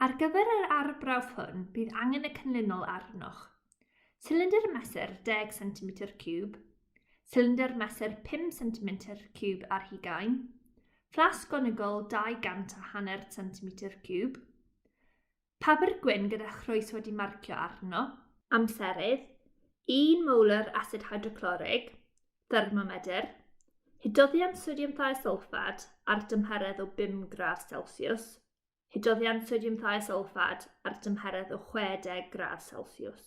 Ar gyfer yr arbrawf hwn, bydd angen y canlynol arnoch. Silindr mesur 10 cm ciwb, silindr mesur 5 cm ciwb ar hugain, fflasg gonigol 200 a hanner cm ciwb, papur gwyn gyda chroes wedi marcio arno, amserydd, 1 molar asid hydroclorig, thermomedr, hydoddiant sodiwm thiosulfad ar dymheredd o 5 gradd Celsius, Hydoddiant sodiwm thiosulfad ar dymheredd o 60 gradd Celsius.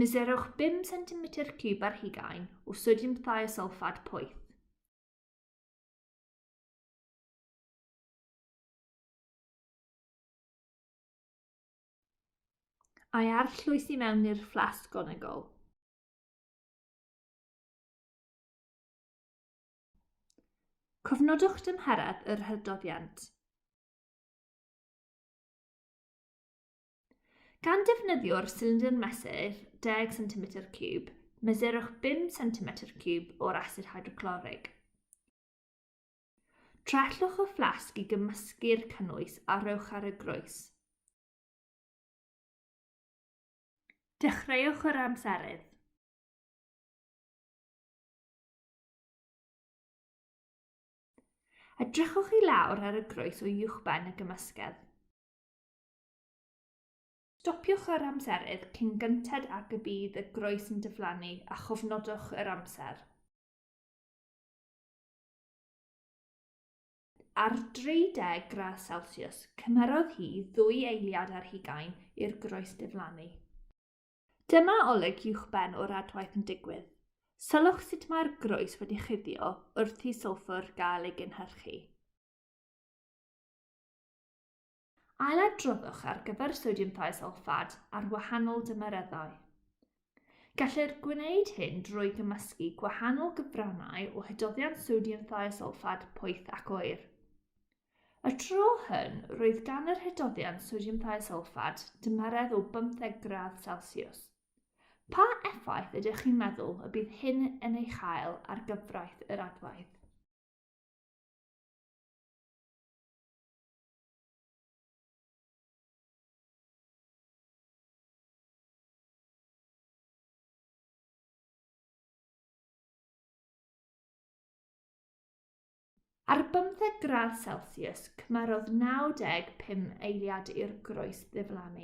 Mesurwch 5 centimetr ciwb ar hugain o sodiwm thiosulfad poeth. A'i arllwys i mewn i'r fflasg gonegol. Cofnodwch dymheredd yr hydoddiant. Gan defnyddio'r silindr mesur 10 centimetr ciwb, mesurwch 5 centimetr ciwb o'r asid hydroclorig. Trellwch y fflasg i gymysgu'r cynnwys a rhowch ar y groes. Dechreuwch yr amserydd. Edrychwch i lawr ar y groes o uwchben y gymysgedd. Stopiwch yr amserydd cyn gynted ag y bydd y groes yn diflannu a chofnodwch yr amser. Ar 30 gradd Celsius, cymerodd hi ddwy eiliad ar hugain i'r groes diflannu. Dyma olwg uwchben o'r adwaith yn digwydd. Sylwch sut mae'r groes wedi chuddio wrth i sylffwr gael ei gynhyrchu. Ailadroddwch ar gyfer sodiwm thiosulfad ar wahanol dymereddau. Gellir gwneud hyn drwy gymysgu gwahanol gyfrannau o hydoddiant sodiwm thiosulfad poeth ac oer. Y tro hwn, roedd gan yr hydoddiant sodiwm thiosulfad dymheredd o 15 gradd Celsius. Pa effaith ydych chi'n meddwl y bydd hyn yn ei chael ar gyfraith yr adwaith? Ar bymtheg gradd Celsius, cymerodd 95 eiliad i'r groes ddiflannu.